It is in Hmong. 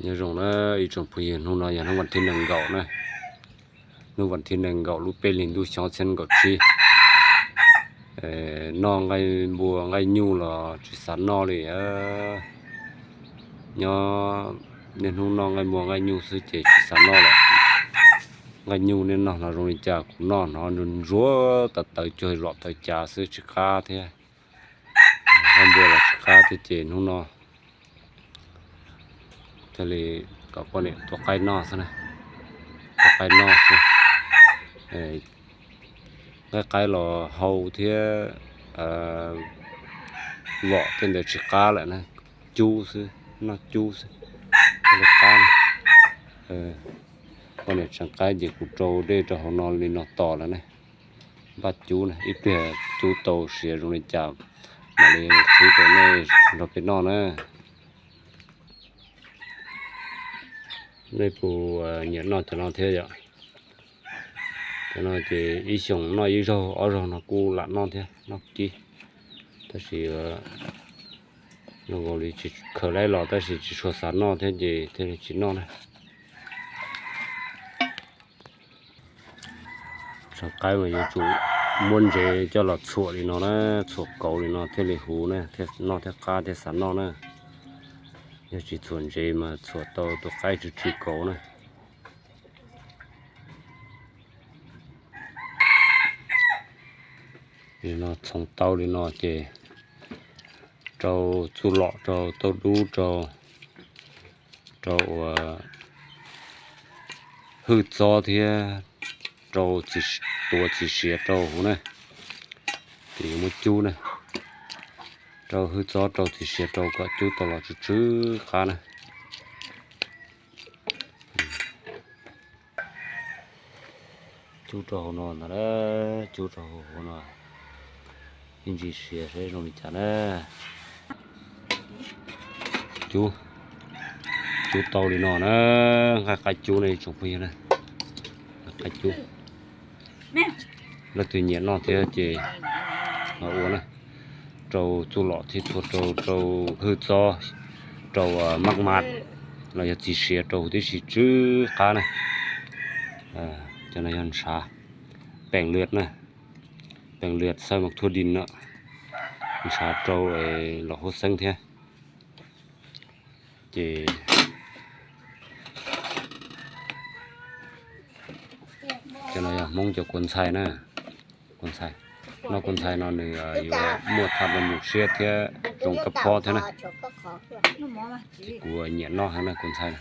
Nyob zoo na ib tsoom phooj ywg, hnub no yog hnub vas thib nees nkaum na, hnub vas thib nees nkaum lub peb hlis ntuj xyoo ob txhiab nees nkaum tsib. Noj nqaij npua nqaij nyuj los tsis xav noj li. Nyob niaj hnub noj nqaij npua nqaij nyuj xwb ces tsis xav noj lawm. Nqaij nyuj nej noj los zoo li cas, kuv noj hnov ntsuag ntsuag tawv tawv cuag lom tawv cav xwb tsis qab thiab. Nqaij npua los tsis qab thiab ces hnub no thiaj li kom poj niam tua qaib noj xwb na, tua qaib noj xwb. Nqaij qaib los hau thiab, lom tej ntawd tsis qab lawm na, cub xwb, noj cub xwb thiaj li qab. Poj niam tseev qaib ces kuv rau dej rau hauv no li no tos lawm ne. Npaj cub na, ib pliag cub tau siav zoo li cas mam li qhib rau nej nrog peb noj na. Nej puas nyiam noj cov no thiab yom? Cov no ces ib xyoos noj ib zaug ob zaug no kuj lam noj thiab, noj kib. Tab sis zoo nkaus li tsis khaws laib los tab sis tsis tshua xav noj thiab ces thiaj li tsis noj na. Tseev qaib mas yuav tsum muab ntsev coj los txhuam li no na, txhuam kauv li no thiaj li huv na, thiaj noj thiaj qab thiaj xav noj na. Yog tsis txhuam ntsev mas txhuam tau tus qaib tsw tsw kauv na. Li no txhoov tau li no ces rau txuj lom, rau taub dub, rau, rau uas hwj txob thiab rau txiv, tuav txiv siav rau huv na. Ces yuav muab cub na, rau hwj txob rau txiv siav rau kom cub tau los tsw tsw qab na. Cub rau hauv no ntag, cub rau hauv no, ib ntsis siav saib zoo li cas na. Cub, cub tau li no na, nqaij qaib cub ne tsoom phooj ywg na. Nqaij qaib cub, leej twg nyiam noj thiab ces ho ua na. Rau txuj lom thiab txhua rau, rau hwj txob, rau maj maj los yog txiv siav rau huv tib si tsw qab na. Cov no yog ntshav peem lwm na, peem lwm xav mas thuaj dij no, ntshav rau los huab xeeb thiab. Ces cov no yog Hmoob cov kua ntxhais na, kua ntxhais. Noj kua ntxhais no nws yuav muaj tham rau mus siab thiab zoo kab phob thiab na. Ces kuv nyiam noj heev na kua ntxhais na.